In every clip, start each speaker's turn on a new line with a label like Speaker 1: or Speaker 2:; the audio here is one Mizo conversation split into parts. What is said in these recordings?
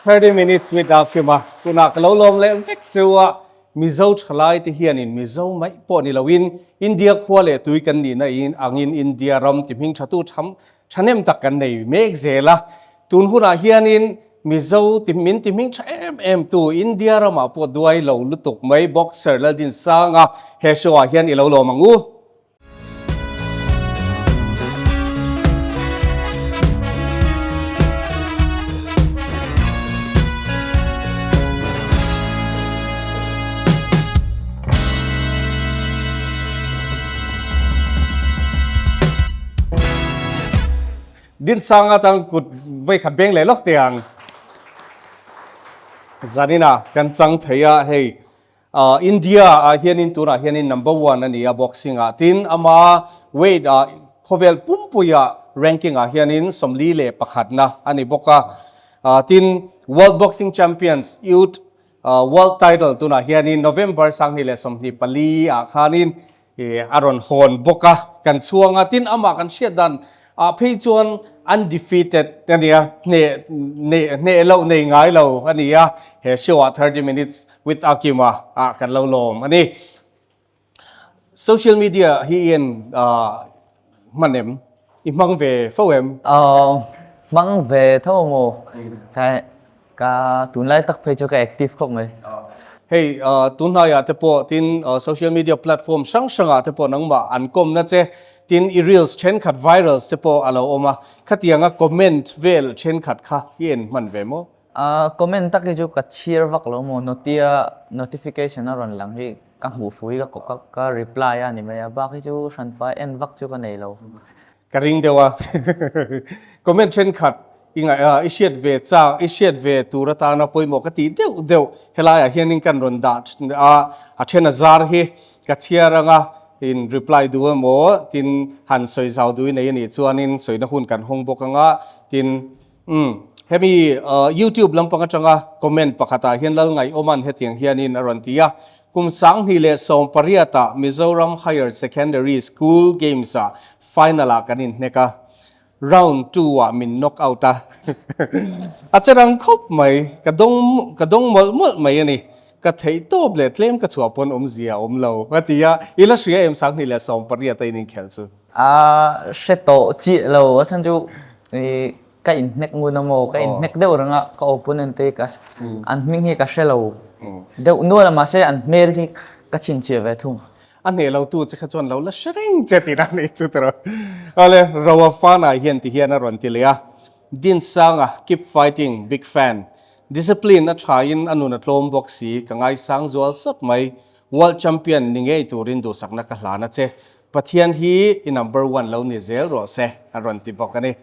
Speaker 1: 30 minutes with Alfima tunah ka lo lawm leh vek chu a Mizo thalai te hianin Mizo mai pawh ni loin India khua leh tui kan nihna in angin India ram ti hming thatu tham thahnem tak kan nei mek zel a. Tun hunah hianin Mizo ti min ti hming tha em em tu India ramah pawh duai lo lutuk mai boxer Laldinsanga he show ah hian i lo lawm ang u. Dinsang atang kut vei khat beng leh lawk teh ang. Zanina kan chang thei a hei India ah hianin tunah hianin number one a ni a boxing ah tin ama weight ah khawvel pumpui ah ranking ah hianin 41na a ni bawk a tin World Boxing Champions Youth World Title tunah hianin November 2024 ah khanin A rawn hawn bawk a, kan chhuang a, tin amah kan hriat dan ah phei chuan undefeated a nia, hneh hneh hneh loh nei ngai lo a ni a, he show ah 30 minutes with Akima ah kan lo lawm a ni. Social media hi i en hman em? I hmang ve fo em?
Speaker 2: Hmang ve tho maw? Ka tunlai tak phei chu ka active khawp mai.
Speaker 1: Hei tunhnaiah te pawh tin social media platform hrang hrangah te pawh nangmah an kawmna che tin i reels thenkhat virals te pawh a lo awm a, khatianga comment vel thenkhat kha i en hman ve maw?
Speaker 2: Comment tak hi chu ka chhiar vak lo maw, notia notification a rawn lang hi ka hmuh fu hi ka ka reply a ni mai a, bak hi chu hranpa en vak chu ka nei lo.
Speaker 1: Ka ring deuh a. Comment thenkhat i ngaih a, i hriat ve chak, i hriat ve tur atana pawimawh ka tih deuh deuh helaiah hianin kan rawn dah a, a then a zar hi ka chhiar anga in reply duh emaw tin han sawi zau duh i nei a nih chuanin sawina hun kan hawng bawk anga tin umm hemi YouTube lampang atanga comment pakhatah hian Lalngaihawma'n hetiang hianin a rawn ti a, Kum 2018 ah Mizoram Higher Secondary School Games ah final ah kan inhnek a, round 2 ah min knock out a. A che rang khawp mai, ka dawng ka dawng mawlh mawlh mai a ni. Ka theih tawp leh tlem ka chhuah pawn awmzia a awm lo a ti a, i la hria em 2018 a in inkhelh chu?
Speaker 2: A hre tawh chiah lo, a chhan chu i Ka inhnek ngun a maw? Ka inhnek deuh reng a, ka opponent te ka an hming hi ka hre lo deuh nual a, mahse an hmel hi ka chhinchhiah ve thung.
Speaker 1: A hneh lo tu che kha chuan lo la hre reng che tih dan nei chu tiraw. Awle, Roa Fana hian ti hian a rawn ti leh a, Dinsanga, keep fighting, big fan. Discipline a tha in a nun a tlawm bawk si, ka ngaisang zual sawt mai. World champion ni ngei turin duhsakna ka hlan a che. Pathian hi i number one lo ni zel rawh se, a rawn ti bawk a ni.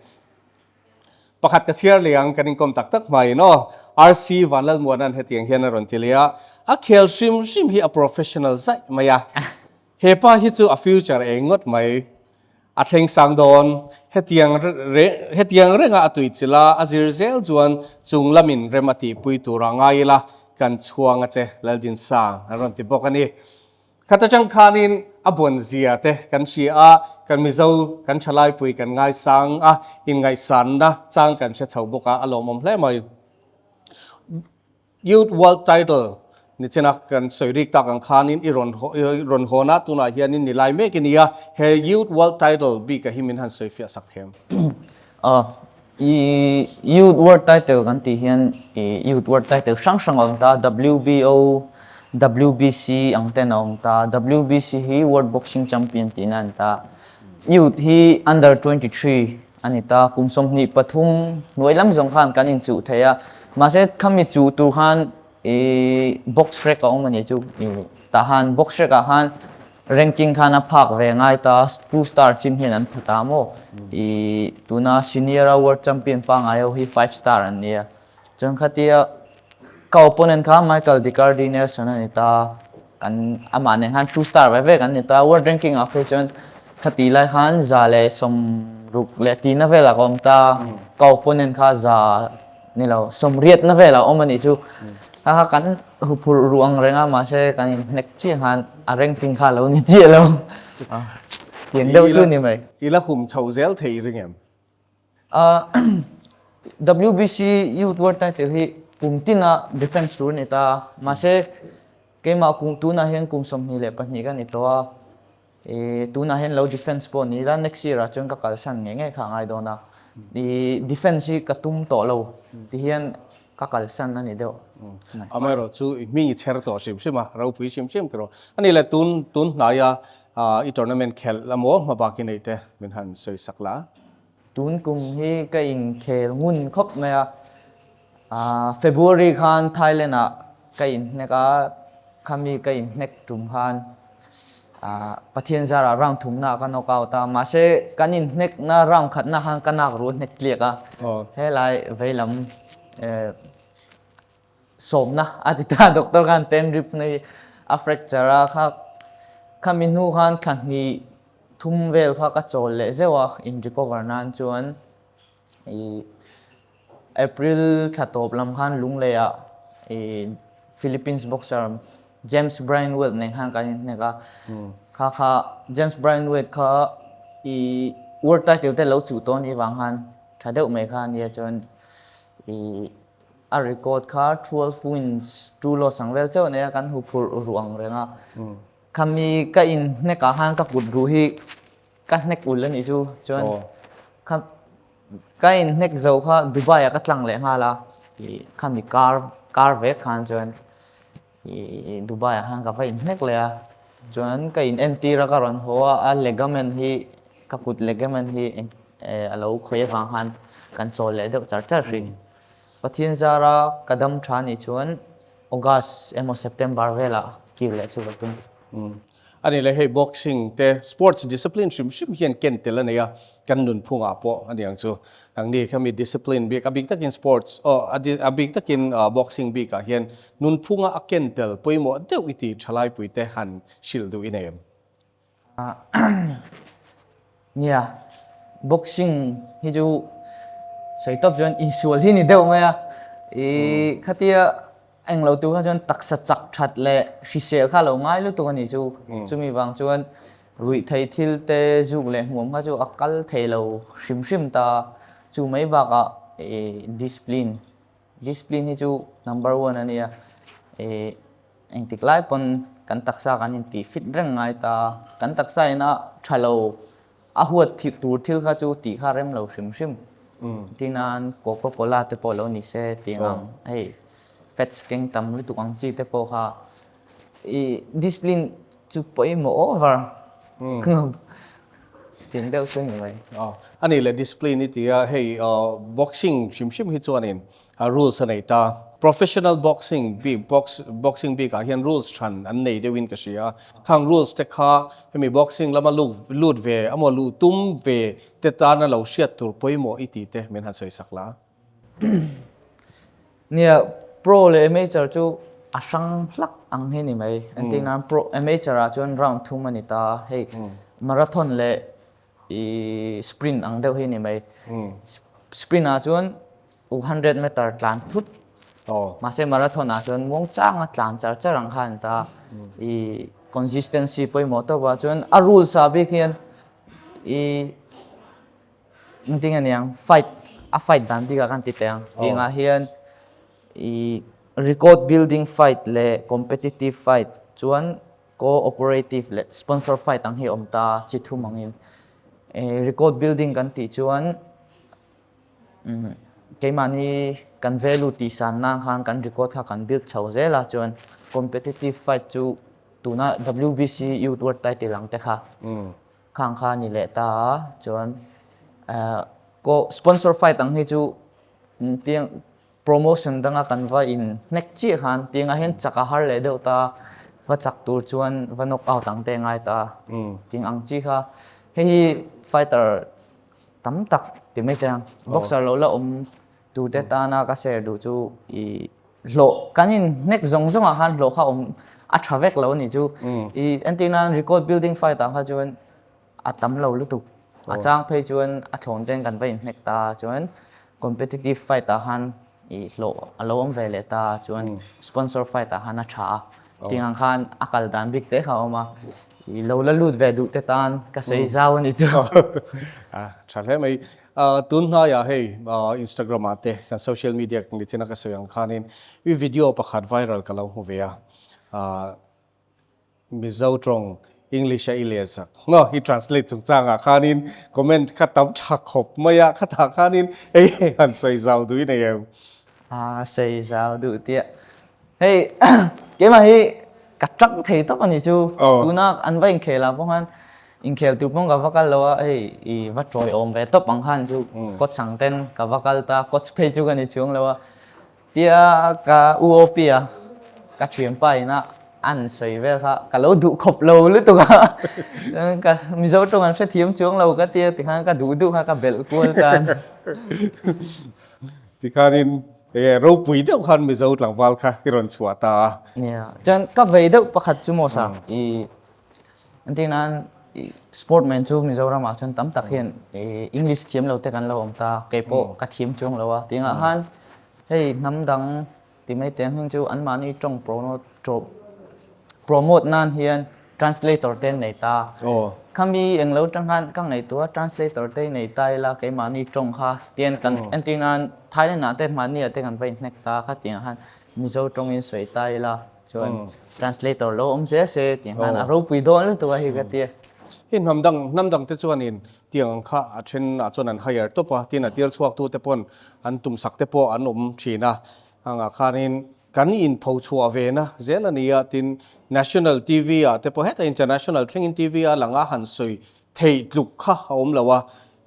Speaker 1: Pakhat ka chhiar leh ang, kan inkawm tak tak hmain aw. RC Vanlalmuana'n hetiang hian a rawn ti leh a, a khel hrim hrim hi a professional zaih mai a. He pa hi chu a future eng ngawt mai. A thleng sang dawn. Hetiang hetiang renga a tuichilh a, a zir zel chuan chung lamin rem a tihpui tur a ngai ila, kan chhuang a che Laldinsang an rawn ti bawk a ni. Khat atang khanin a buan zia te kan hria a, kan Mizo kan thalaipui kan ngaisang a, inngaihsanna chang kan hre chho bawk a, a lawmawm hle mai. Youth World Title nichina kan sawi rik tak ang khanin i rawn i rawn hawn a, tunah hianin ni lai mek i ni a, he Youth World Title bik a hi min han sawi fiah sak them.
Speaker 2: I Youth World Title kan tih hian i Youth World Title hrang hrang a awm ta, WBO, WBC ang ten a awm ta. WBC hi World Boxing Champion tihna a ni ta. Youth hi Under 23 a ni ta. Kum 23 hnuai lam zawng khan kan inchuh thei a. Mahse khami chuh tur khan i box rek a awm a nih chu. Tah khan box rek ah khan Ranking khan a phak ve ngai ta, two star chin hian an pha ta maw? I tuna senior a world champion pangngai ho hi five star an nia. Chuan khatia ka opponent kha Michael DiCardi Nelson a ni ta, kan amah nen khan two star ve vek an ni ta. World ranking ah phei chuan khati lai khan 163 velah ka awm ta, ka opponent kha za ni lo 80 velah a awm a nih chu. Kha kha kan Huphurh ruh ang reng a, mahse kan inhnek chiah khan a ranking kha lo ni chiah lo. Tiang deuh chu ni mai.
Speaker 1: I la hum chho zel thei ring em?
Speaker 2: WBC Youth World Title hi. Kum tina defence tur a ni ta. Mahse, keimah kum tunah hian kum 22 ka ni tawh a, ih tunah hian lo defence pawh ni ila next year ah chuan ka kalsan ngei ngei kha a ngai dawn a. Ih defence hi ka tum tawh lo ti hian ka kalsan a ni deuh.
Speaker 1: Amaherawh chu i hming i chher tawh hrim hrim a, ropui hrim hrim tawh. A ni le, tun tun hnaia i tournament khelh emaw hmabak i neih te min han sawi sak la.
Speaker 2: Tun kum hi ka inkhel ngun khawp mai a, February khan Thailand ah ka inhnek a, khami ka inhnek tum khan Pathian zarah round thumna ah ka knock out a, mahse kan inhnekna round khatna khan ka nak ruh hnek tliak a, helai veilam sawmna a ti ta, doctor khan ten rib na hi a fracture a, kha khami hnu khan thla hnih thum vel kha ka chawl leh zeuh a in recover nan chuan ih April thla tawp lam khan Lunglei ah ih Philippines boxer James Brian Wade nen khan kan inhnek a, kha kha James Brian Wade kha ih world title te lo chuh tawh anih vang khan tha deuh mai kha ania chuan ih A record kha 12 wins, 2 loss ang vel chauh a nei a, kan hu phurh ruh ang reng a. Khami ka in hnek ah khan ka kut ruh hi ka hnek ul a nih chu. Chuan kha ka in hnek zo kha Dubai ah ka tlang leh nghal a, ih khami kar kar vek khan chuan ih Dubai ah khan ka va in hnek leh a. Chuan ka in entir a ka rawn haw a, a ligament hi ka kut ligament hi a lo khawih avang khan kan chawl leh deuh char char hrin. Pathian zara ka dam tha nih chuan August emaw September velah kir leh chu ka tum.
Speaker 1: A ni leh hei boxing te sports discipline hrim hrim hian ken tel a nei a, kan nunphungah pawh a ni ang chu. Nangni kha mi discipline bik, a bik takin sports aw a bik takin boxing bikah hian nunphunga a ken tel pawimawh deuh i tih thalaipui te han hrilh duh i nei em?
Speaker 2: Nia, boxing hi chu sawi tawp chuan insual hi ni deuh mai a, ih khatia englo tur kha chuan taksa chak that leh hrisel kha lo ngai lutuk a nih chu, chumi vang chuan ruih theih thil te zuk leh hmuam kha chu a kal thei lo hrim hrim ta, chu mai bakah ih discipline, discipline hi chu number one a nia, ih. Engtik lai pawn kan taksa kan intih fit reng ngai ta, kan taksa ina tha lo a huat thih tur thil kha chu tih kha rem lo hrim hrim. Tin nan Coca Cola te pawh lo ni se tih ang hei fats keng tam lutuk ang chi te pawh kha i discipline chu pawimawh over tih deuh chu a ni mai.
Speaker 1: A nih leh discipline i ti a, hei boxing hrim hrim hi chuanin A rules a nei ta. Professional boxing bik box boxing bikah hian rules than an nei deuhin ka hria. Khang rules te kha hemi boxing lama luk lut ve amaw luh tum ve te tana lo hriat tur pawimawh i tih te min han sawi sak la.
Speaker 2: Nia, pro leh amateur chu a hrang hlak ang hi ni mai. Engtin nan pro amateur ah chuan round thum a ni ta. Hei marathon leh i sprint ang deuh hi ni mai. Sprint ah chuan 200 meter tlan thut mahse marathon ah chuan muang changa tlan char char ang kha an ta i consistency pawimawh tawp ah chuan a rules ah bik hian i engtin nge niang fight a fight dan bik ah khan ti teh ang tih ang ah hian i record building fight leh competitive fight chuan co-operative leh sponsor fight ang hi a awm ta chi thum angin record building kan tih chuan Keimahni kan value tih san nan khan kan record kha kan build chho zel a chuan competitive fight chu tuna WBC Youth World Title ang te kha khang kha a ni leh ta a chuan sponsor fight ang hi chu tiang Promotion danga kan va in hnek chiah khan tiangah hian chak a har leh deuh ta, va chak tur chuan va knock out ang te ngai ta ting ang chi kha hei hi fighter tam tak ti mai chiang boxer lo la awm tur te tana ka share duh chu i hlawh kan in hnek zawng zawng ah khan hlawh kha awm a tha vek lo a nih chu i entir nan record building fight ah kha chuan a tam lo lutuk. A chang phei chuan a thlawn ten kan va inhnek ta chuan competitive fight ah khan i hlawh a lo awm ve leh ta chuan sponsor fight ah khan a tha a. Tiang ang khan a kal dan bik te kha a awm a. I lo la lut ve duh te tan ka sawi zau a ni chu.
Speaker 1: A tha hle mai. Tun hnaiah hei Instagram ah te kan social media ni china ka sawi ang khanin i video pakhat viral ka lo hmu ve a. Mizo tawng English a i leh zak maw? I translate chungchangah khanin comment kha tam tha khawp mai a, khatah khanin hei hei han sawi zau duh i nei em?
Speaker 2: A sawi zau duh tiah. Hei keimah hi ka tang thei tawp a ni chu. Tuna an va inkhel ah pawh khan inkhel tur pawh ka va kal lo a, hei i va tawiawm ve tawp ang khan chu coach ang ten ka va kal ta, coach phei chu ka ni chuang lo a. Tia ka UOP a ka thianpa ina an sawi vel kha ka lo duh khawp lo lutuk a, ka Mizo tawng an hrethiam chuang lo ka tia tikhan ka duh duh kha ka belh kual tan.
Speaker 1: Tikhanin enge ropui deuh khan Mizo tlangval kha i rawn chhuah ta a.
Speaker 2: Nia, chuan ka vei deuh pakhat chu maw sa i Entir nan sportman chu Mizoram ah chuan tam tak hian English thiam lo te kan lo awm ta, kei pawh ka thiam chuang lo a tih angah khan hei hnam dang ti mai te ang hian chu anmahni tawng promote nan hian translator te an nei ta. Khami englo tang khan ka ngaihtuah a translator te nei ta ila keimahni tawng kha tian kan entir nan Thailand ah te hmanni ah te kan va inhnek ta kha tih angah khan Mizo tawngin sawi ta ila Chuan translator lo awm zel se tih khan a ropui dawn lutuk a hi ka tia.
Speaker 1: Hei hnam dang hnam dang te chuanin tiang ang kha a then ah chuan an hire tawp a, tin a tir chhuak tu te pawn an tum sak te pawh an awm thin a, angah khanin kan in pho chhuah ve na zel a ni a, tin national TV ah te pawh hetah international thlengin TV a lang a han sawi Theih tluk kha a awm lo a,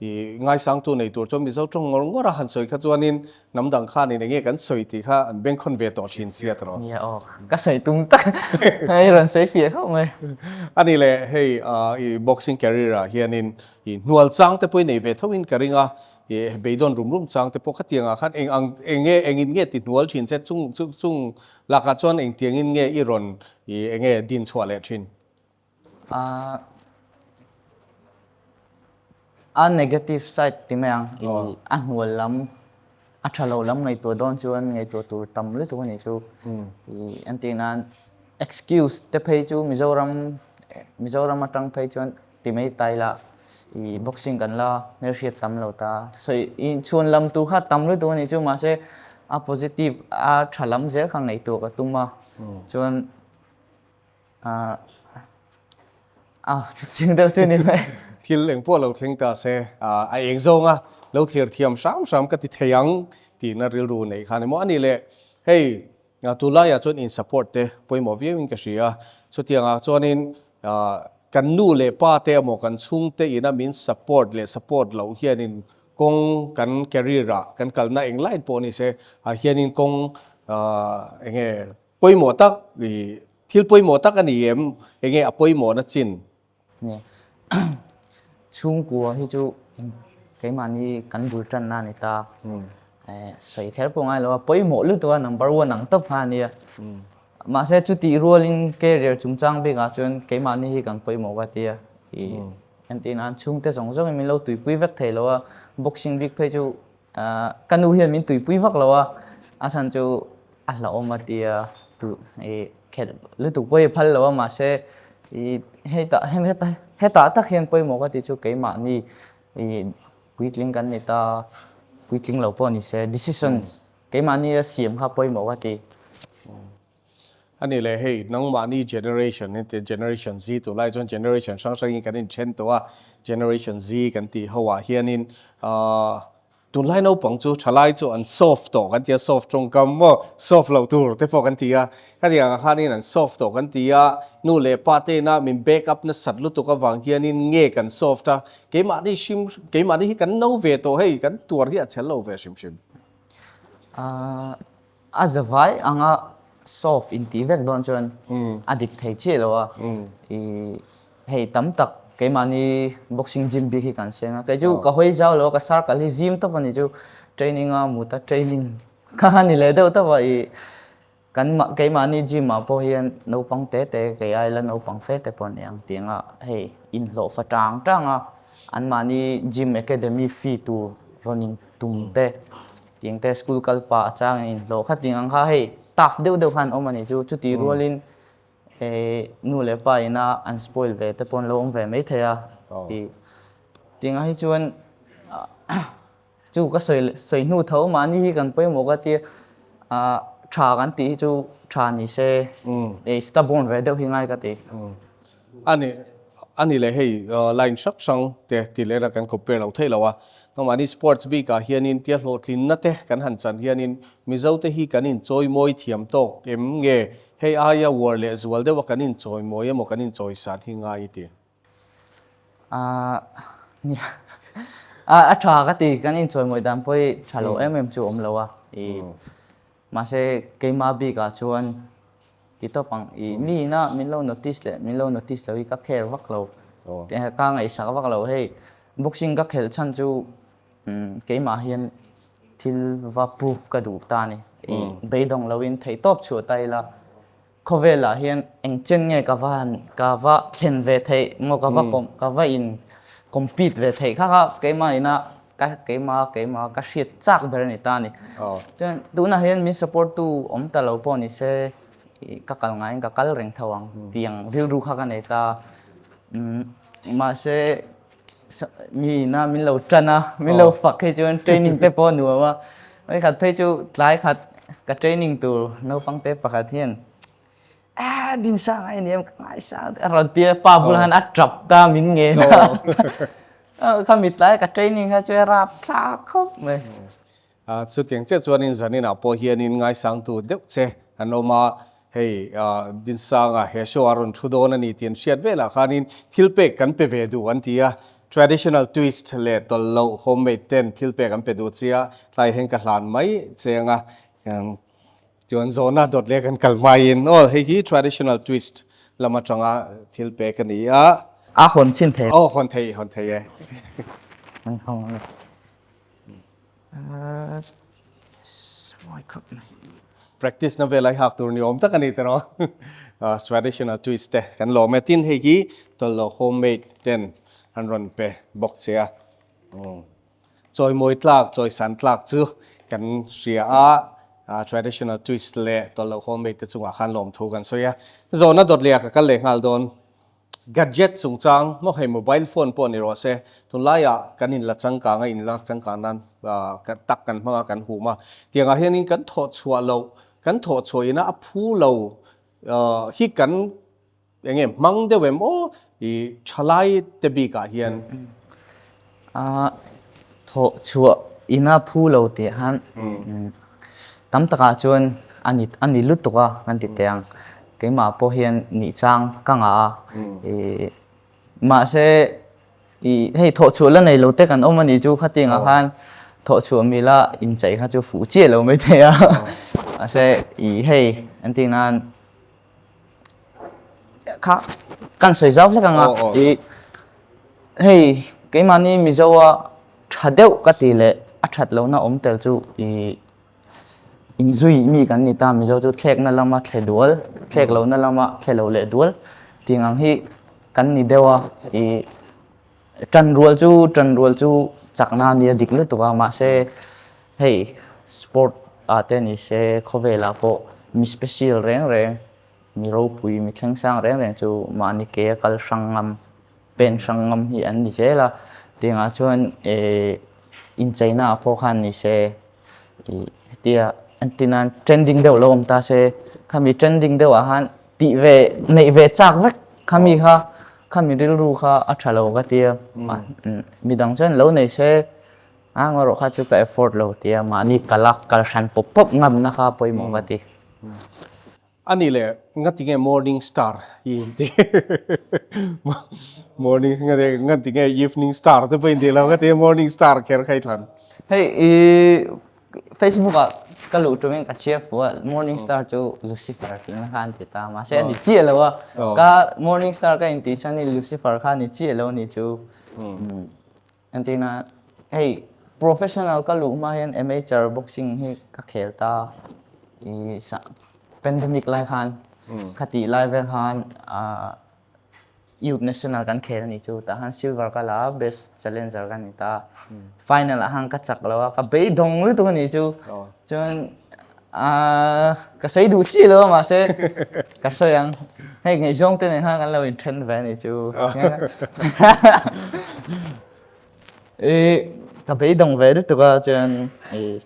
Speaker 1: i ngaisangtu nei tur chuan Mizo tawng ngawr ngawr a han sawi kha chuanin hnam dang khanin enge kan sawi tih kha an bengkhawn ve tawh thin sia tawh.
Speaker 2: Nia aw, ka sawi tum tak hei rawn sawi fiah khawp mai.
Speaker 1: A ni le, hei i boxing career ah hianin i hnual chang te pawh i nei ve tho in ka ring a, i beidawn rum rum chang te pawh khatiang ah khan eng ang enge engin nge ti hnual thin che chung chung lakah chuan engtiangin nge i rawn i enge din chhuah leh thin?
Speaker 2: A negative side ti mai ang i a hnual lam a tha lo lam ngaihtuah dawn chuan ngaihtuah tur tam lutuk a nih chu i entir nan excuse te phei chu Mizoram Mizoram atang phei chuan ti mai ta ila i boxing kan la hmelhriat tam lo ta sawi i chhuan lam tur kha tam lutuk a nih chu mahse a positive a tha lam zel kha ngaihtuah ka tum a chuan. A chutiang deuh chu ni mai.
Speaker 1: Thil eng pawh lo thleng ta se, a eng zawnga lo thlir thiam hram hram ka ti thei ang tihna rilru neih kha a ni maw? A nih leh hei tunlaiah chuan in support te pawimawh viauin ka hria a, chutiangah chuanin kan nu leh pa te emaw kan chhungte ina min support leh support loh hianin kawng kan career ah kan kalna eng line pawh ni se ah hianin kawng eng nge Pawimawh tak i thil pawimawh tak a ni em? Enge a pawimawhna chin?
Speaker 2: Nia. Chhungkua hi chu keimahni kan bul tanna a ni ta. Sawi kher pawh ngai lo a, pawimawh lutuk a number one ang tawp kha a nia. Mahse chutih rualin career chungchang bikah chuan keimahni hi kan pawimawh ka ti a. I entir nan chhungte zawng zawngin min lo tuipui vek thei lo a, boxing bik phei chu Ka nu hian min tuipui vak lo a, a chhan chu a hlauhawm a tia tu i khelh lutuk pawh hi phal lo a mahse i hetah hetah tak hian pawimawh ka tih chu keimahni i puitling kan ni ta puitling lo pawh ni se decision keimahni a siam kha pawimawh ka ti.
Speaker 1: A ni le, hei nangmahni generation hi generation Z tur lai chuan generation hrang hrangin kan inthen tawh a, generation Z kan tih ho ah hianin ahh tunlai naupang chu thalai chu an soft tawh kan ti a, soft tawngkam maw soft loh tur te pawh kan ti a, khatiang ah khanin an soft tawh kan ti a, nu leh pa te ina min back up nasat lutuk avang hianin nge kan soft a, keimahni hrim keimahni hi kan no ve tawh hei kan tuar hi a chhel lo ve hrim hrim.
Speaker 2: Ahh. A zavai anga soft intih vek dawn chuan a dik thei chiah lo a, i hei tam tak keimahni boxing gym bik hi kan seng a, kei chu ka hawi zau lo a, ka circle hi zim tawp a ni chu training a mut a training kha a ni leh deuh tawp a, i kan keimahni gym ah pawh hian naupang te te kei ai la naupang fe te pawh an ni ang tih anga hei inhlawh fa tang tang a, anmahni gym academy fee tur rawn in tum te. Tiang te school kal pah a chang in inhlawh kha tiang ang kha hei tough deuh deuh khan awm a nih chu chutih rualin nu leh pa ina an spoil ve te pawh an lo awm ve mai thei a tih tiang ah hi chuan Chu ka sawi sawi hnu tho mahni hi kan pawimawh ka tia ah tha kan tih hi chu tha ni se ei stubborn ve deuh hi ngai ka ti.
Speaker 1: Ani ani leh hei line hrang hrang te tih leh kan compare lo theih lo a, mahni sports bik ah hianin tia hlawhtlinna te kan han chan hianin Mizo te hi kan inchawimawi thiam tawk em nge hei aia uar leh zual deuh a kan inchawimawi emaw kan inchawisan hi ngai i ti.
Speaker 2: A tha ka ti, kan inchawimawi dan pawh hi tha lo em em chu a awm lo a, mahse keimah bikah chuan ti tawp ang, i mi ina min lo notice leh min lo notice lo hi ka care vak lo, ka ngaihsak vak lo, hei boxing ka khelh chhan chu keimah hian thil va proof ka duh ta a ni, i beidawng loin theihtawp chhuah ta ila. Khawvelah hian eng chen nge ka va han ka va thlen ve theih maw ka va kawm ka va in compete ve theih kha kha keimah ina ka keimah keimah ka hriat chak ber a ni ta a ni. Chuan tunah hian min support tu awm ta lo pawh ni se ih ka kal ngaiin ka kal reng tho ang tiang rilru kha ka nei ta. Mahse mi ina min lo tan a min lo fak hi chuan training te pawh a nuam a vawikhat phei chu tlai khat ka training tur naupang te pakhat hian ah Dinsanga i ni em ka ngaisang a rawn ti a pa bulah khan a tap ta min ngen a khami tlai ka training kha chu a rapthlak khawp mai.
Speaker 1: Chutiang chiah chuanin zaninah pawh hianin ngaisangtu deuh che an awm a, hei Dinsanga he show a rawn thu dawn a ni tih an hriat velah khanin thil pek kan pe ve duh an ti a, traditional twist leh tawlh loh homemade ten thil pek an pe duh chia, tlai heng ka hlan mai che anga chuan zawhna dawt leh kan kal hmaiin aw hei hi traditional twist lam atanga thil pek a ni a.
Speaker 2: A hawn chhin thei.
Speaker 1: Aw hawn thei hawn thei e.
Speaker 2: An hawn.
Speaker 1: Practice na vel ai hak tur ni awm tak a ni tiraw traditional twist te kan lawm e tin hei hi tawlhloh homemade ten an rawn pe bawk che a chawimawi tlak chawisan tlak chu kan hria a traditional twist leh tawlhloh homemade te chungah khan lawmthu kan sawi a zawhna dawt leh ah ka kal leh nghal dawn. Gadget chungchang maw hei mobile phone pawh ni rawh se, tunlaiah kan inla changkang a, inlak changkang nan tak kan hmang a, kan hum a. Tiangah hianin kan thawh chhuah loh, kan thawh chhuah ina a phu lo hi kan eng nge hmang deuh em aw i thalai te bikah hian.
Speaker 2: Thawh chhuah ina phu lo tih han tam takah chuan a ni a ni lutuk a kan ti teh ang. Keimah pawh hian nih chang ka ngah a, ih mahse ih hei thawh chhuah la nei lo te kan awm a nih chu khatiangah khan thawh chhuah mila inchei kha chu fuh chiah lo maithei a, mahse ih hei an tih nan Kha kan sawi zau hlek ang a, i hei keimahni Mizoa tha deuh ka ti leh a that lohna awm tel chu i inzui mi kan ni ta Mizo chu thlekna lama thle dual, thlek lohna lama thle lo leh dual tih ang hi kan ni deuh a, i tan rual chu tan rual chu chakna a nia dik lutuk a mahse Hei sport ah te ni se khawvelah pawh mi special reng reng, mi ropui, mi thleng sang reng reng chu mahni ke a kal hrang ngam, pen hrang ngam hi an ni zel a. Tiangah chuan eh incheina ah pawh khan ni se ih hetia entir nan trending deuh lo awm ta se, khami trending deuh ah khan tih ve neih ve chak vek khami kha khami rilru kha a tha lo ka tia midang chuan lo nei se. A ngarawh kha chu ka effort lo tia mahni kal a kal hran pawp pawp ngamna kha pawimawh ka ti.
Speaker 1: A ni le, ngatinge morning star hi inti morning ngatinge evening star te pawh inti lo ngatinge morning star kher kha i thlan.
Speaker 2: Hei i Facebook ah ka luh tumin ka chhiar fuh a morning star chu Lucifer tih na kha an ti ta mahse a ni chiah lo a ka morning star ka intih chuan Lucifer kha a ni chiah lo a ni chu. Entirna, hei professional ka luh hma hian amateur boxing hi ka khel ta i pandemic lai khan khatih lai vel khan youth national kan khel a nih chu tah khan silver ka la a best challenger ka ni ta final ah khan ka chak lo a ka beidawng lutuk a nih chu chuan ka sawi duh chiah lo a mahse ka sawi ang hei ngaihzawng te nen khan kan lo inthen ve a nih chu. I. Ka beidawng ve lutuk a chuan i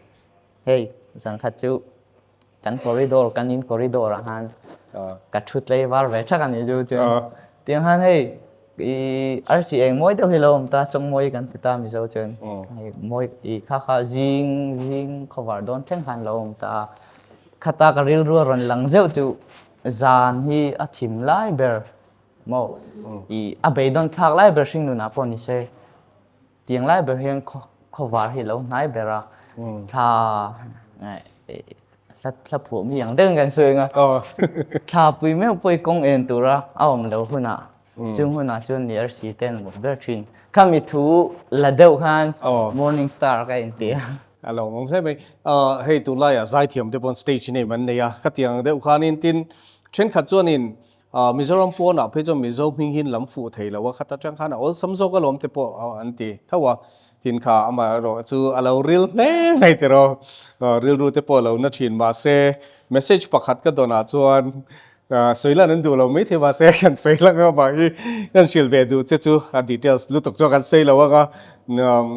Speaker 2: hei zan khat chu kan corridor kan in corridor ah khan ka thu tlei var ve thak a ni chu chuan tiang khan hei i arsi eng mawi deuh hi lo awm ta chawngmawi kan ti ta Mizo chuan hei mawi i kha kha zing zing khawvar dawn thleng khan lo awm ta a khata ka rilru a rawn lang zeuh chu zan hi a thim lai ber maw i a beidawn thlak lai ber hring nunah pawh ni se. Tiang lai ber hian khawvar hi lo hnai ber a, thla thla phuah mi ang deuhin kan sawi ang a, thla pui meuh pawh i kawng en tura a awm lo hunah chung hunah chuan ni arsi te an mut ber thin. Khami thu la deuh khan morning star ka inti a.
Speaker 1: A lo awm hle mai. Hei tunlaiah zaithiam te pawn stage name an nei a, khatiang ang deuh khanin tin thenkhat chuanin Mizoram pawnah phei chuan Mizo hming hi lam fuh thei lo a, khat atang khan a awlsam zawk alawm te pawh an ti tho a, tin kha amaherawh chu a lo ril hle mai tiraw, rilru te pawh a lo na thin mahse message pakhat ka dawnah chuan sawi lan an duh lo mai thei mahse kan sawi lang a mah hi kan hrilh ve duh che chu a details lutuk chuan kan sawi lo ang a,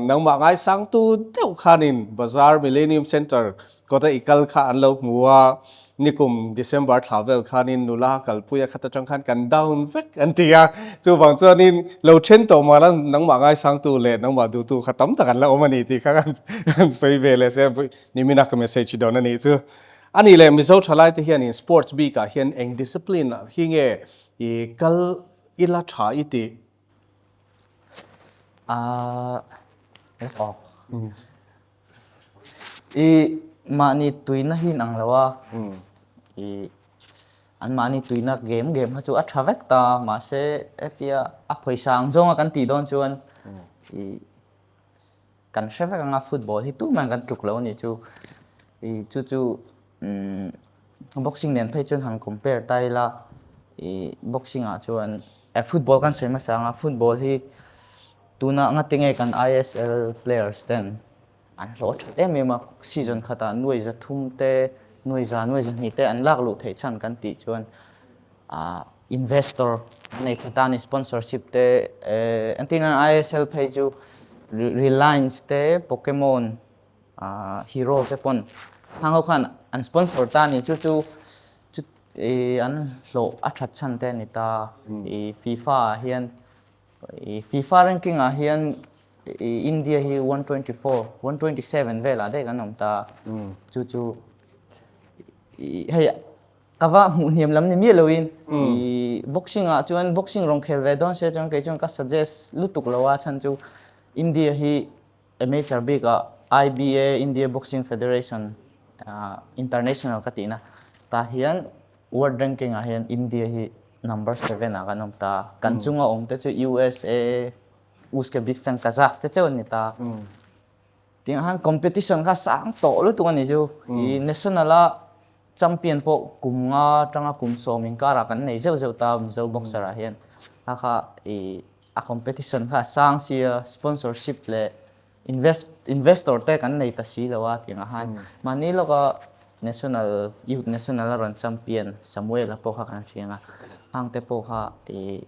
Speaker 1: nangmah ngaisangtu deuh khanin Bazar Millennium Centre Kawta i kal kha an lo hmu a, nikum December thla vel khanin nula kalpui a khat atang khan kan down vek an ti a, chuvang chuanin lo then tawh mah la nangmah ngaisangtu leh nangmah duhtu kha tam tak an la awm a ni tih kha kan sawi ve leh se nimina ka message dawn a nih chu. A nih leh Mizo thalai te hianin sports bikah hian eng discipline ah hi nge i kal ila tha i tih?
Speaker 2: I mahni tuina hi in ang lo a, i an mahni tuina game game kha chu a tha vek ta mahse hetia a pawisa ang zawnga kan tih dawn chuan i kan hre vek anga football hi tumah kan tluk lo a nih chu i chu chu Boxing nen phei chuan han compare ta ila ih boxing ah chuan eh football kan sawi hmasa ang a football hi tuna ngati nge kan I_S_L players ten an hlawh that em em a season khatah nuai za thum te nuai za nuai za hnih te an lak luh theih chhan kan tih chuan ah investor an nei tha ta a ni sponsorship te eh entir nan I_S_L phei chu Reliance te Pokemon Hero te pawn hang ho khan an sponsor ta a ni chu chu chu ih an hlawh a that chhan te a ni ta ih FIFA ah hian ih FIFA ranking ah hian ih India hi 124 127 velah daih kan awm ta chu chu ih hei ka va hmuh hniam lam ni miah loin ih boxing ah chuan boxing rawn khel ve dawn se chuan kei chuan ka suggest lutuk lo a chhan chu India hi Amateur bik ah IBA, India Boxing Federation, International ka tihna tah hian world ranking ah hian India hi number seven ah kan awm ta. Kan chunga awm te chu USA, Uzbekistan, Kazakhs te chauh an ni ta. Tiang khan competition kha sang tawh lutuk a ni chu. I national a champion pawh kum nga atanga kum sawm inkarah kan nei zeuh zeuh ta Mizo boxer ah hian. Kha kha i A competition kha a sang sia, sponsorship leh invest investor te kan nei ta si lo a tih ang khan mahni lawka national youth national a rawn champion Samuel-a pawh kha kan hria ang a, hang te pawh kha ih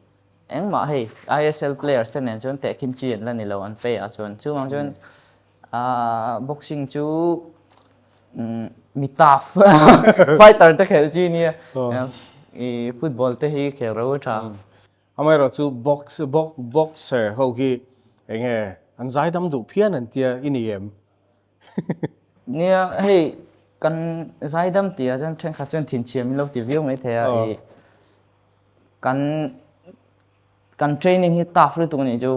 Speaker 2: engmah hei ISL players te nen chuan tehkhin chi an la ni lo an pay ah chuan chuvang chuan ahh boxing chu mi tough fighter te khelh chi nia ih football te hi khel ro a tha.
Speaker 1: Amaherawh chu box box boxer ho hi enge an zaidam duh phian an tia i ni em?
Speaker 2: Nia hei kan zaidam tih ah chuan thenkhat chuan thinchhiam in lo ti viau mai thei a i kan kan training hi tough lutuk a nih chu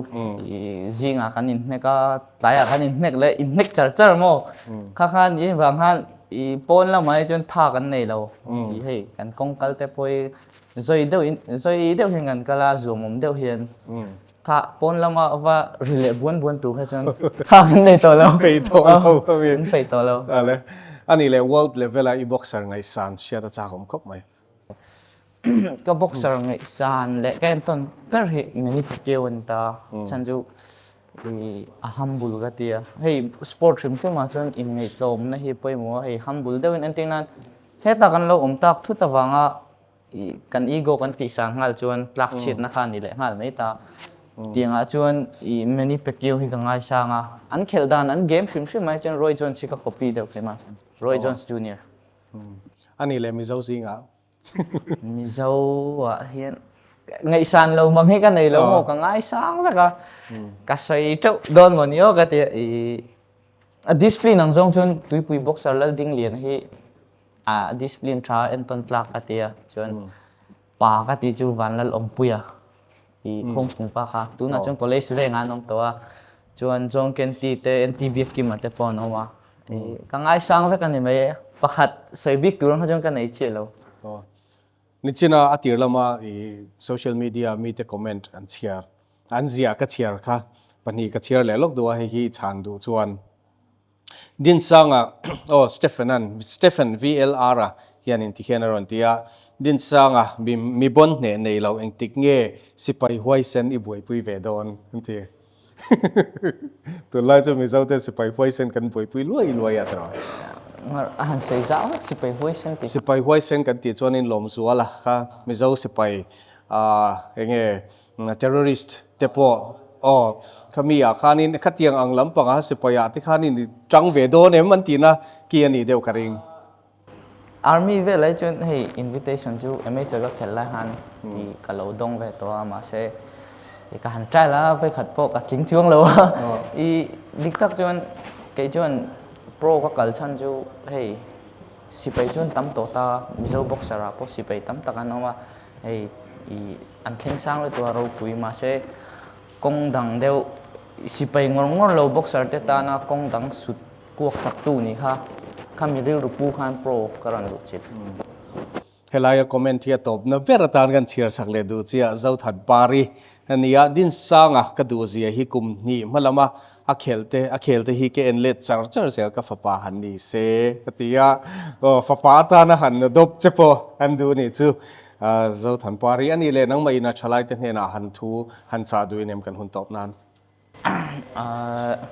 Speaker 2: i zingah kan inhnek a tlaiah kan inhnek leh inhnek char char maw kha khan i vang khan i pawn lamah hi chuan tha kan nei lo i hei kan kawng kal te pawh hi Zawi deuh in zawi deuh hian kan kal a, zuamawm deuh hian tha pawn lama va ri leh buan buan tur kha chuan tha kan nei tawh lo.
Speaker 1: Peih tawh lo a mi.
Speaker 2: Kan peih tawh lo.
Speaker 1: Ale. A nih leh world level a i boxer ngaihsan hriat a chak awm khawp mai.
Speaker 2: Ka boxer ngaihsan leh ka entawn ber hi Manny Pacquiao a ni ta. Chhan chu i a humble ka ti a. Hei sport hrim hrim ah chuan inngaihtlawmna hi pawimawh a, hei humble deuhin entir nan Hetah kan lo awm tak thut avanga kan ego kan tihsang nghal chuan tlak chhiatna kha a ni leh nghal mai ta. Tiangah chuan i Manny Pacquiao hi ka ngaisang a, an khelh dan an game hrim hrim ai chuan Roy Jones hi ka copy deuh hle mah chuan, Roy Jones Junior.
Speaker 1: Ani leh Mizo zingah.
Speaker 2: Mizo ah hian ngaihsan lo mang hi ka nei lo maw, ka ngaisang vek a, ka sawi teuh dawn maw ni aw ka ti a, i a discipline ang zawng chuan Tuipui boxer Laldingliana hi a discipline tha entawn tlak ka ti a, chuan Pa ka tih chu Vanlal Awmpuia i khawngfung pa kha. Tunah chuan college vengah an awm tawh a, chuan John Kenty te, NT Biakkima te pawh an awm a. Ka ngaisang vek a ni mai e. Pakhat sawi bik tur ang kha chuan ka nei chiah lo.
Speaker 1: Nichina a tir lama i social media mite comment an chhiar, an ziah ka chhiar kha pahnih ka chhiar leh lawk duh a, hei hi i chhan duh chuan. Dinsanga, aw Stephen-a'n, Stephen VLR-a hian inti hian a rawn ti a, Dinsanga, mi mi bawn hneh nei lo engtik nge sipai huaisen i buaipui ve dawn? an ti. Tunlai chu Mizote sipai huaisen kan buaipui luai luai a tawh.
Speaker 2: A han sawi zau vek sipai huaisen tih.
Speaker 1: Sipai huaisen kan tih chuanin Lawmzuala kha Mizo sipai enge Terrorist te pawh aw khami ah khanin khatiang ang lampanga sipai ah te khanin i tang ve dawn em an tihna ki a nih deuh ka ring.
Speaker 2: Army vel ai chuan hei invitation chu amateur ka khelh lai khan i ka lo dawng ve tawh a mahse i ka han try la vawikhat pawh ka tling chuang lo a i dik tak chuan kei chuan pro ka kal chhan chu hei sipai chuan tam tawh ta Mizo boxer ah pawh sipai tam tak an awm a hei i an thleng sang lutuk a ropui mahse kawng dang deuh sipai ngawr ngawr lo boxer te tana kawng dang sut kuak sak tu nih kha khami rilru pu khan pro ka rawn luh chilh.
Speaker 1: Helaia comment hi a tawpna ber atan kan chhiar chak leh duh chiah Zothat Pari a nia Dinsanga ka duh zia hi kum hnih hma lama A khel te, a khel te hi ka en let char char zel ka fapa han ni se ka ti a, aw fapa atana han adopt che pawh an duh nih chu Zothanpari a nih leh nangmah in a thalai te hnenah han thu han chah duh in em kan hun tawp nan.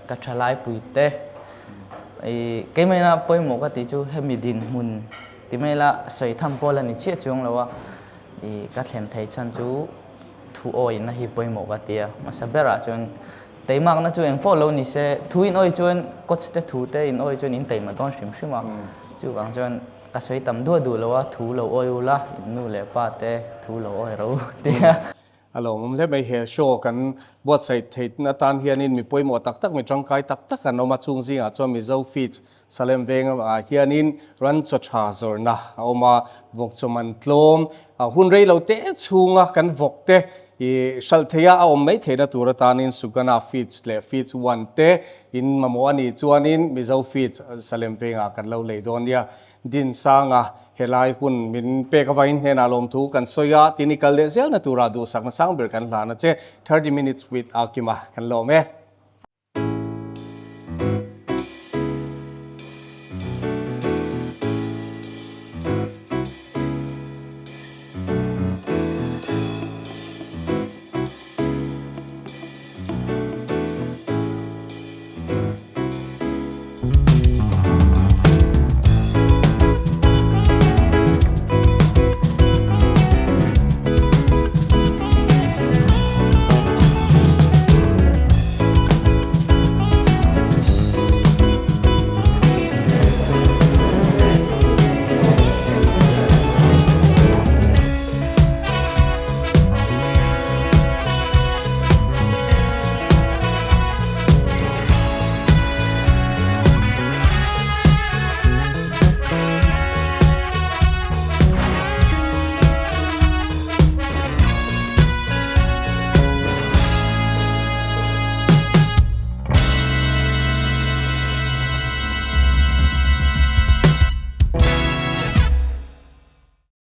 Speaker 2: Ka thalai pui te i keimahina pawimawh ka tih chu hemi dinhmun ti mai ila sawi tham pawh la ni chiah chuang lo a, i ka thlen thei chhan chu thu awihna hi pawimawh ka ti a, hmasa berah chuan Teimakna chu eng pawh lo ni se, thu in awi chuan coach te thu te in awi chuan in teima dawn hrim hrim a. Chuvang chuan ka sawi tam duah duh lo a, thu lo awi ula, in nu leh pa te thu lo awi ro ti a.
Speaker 1: A lawmawm hle mai, he show kan buatsaih theihna atan hianin mi pawimawh tak tak, mi tangkai tak tak an awm a, chung zingah chuan Mizo Feeds Salem vengah hianin ran chaw tha zawrhna a awm a, vawk chaw man tlawm hun rei lo te chhunga kan vawk te i hralh theih a, a awm mai theihna tur atanin Sugana Feeds leh Feeds One te in mamawh a nih chuanin Mizo Feeds Salem vengah kan lo lei dawn nia. Dinsanga helai hun min pek avangin hnenah lawmthu kan sawi a, tin i kal leh zelna turah duhsakna sang ber kan hlan a che. 30 minutes with Akima kan lawm e.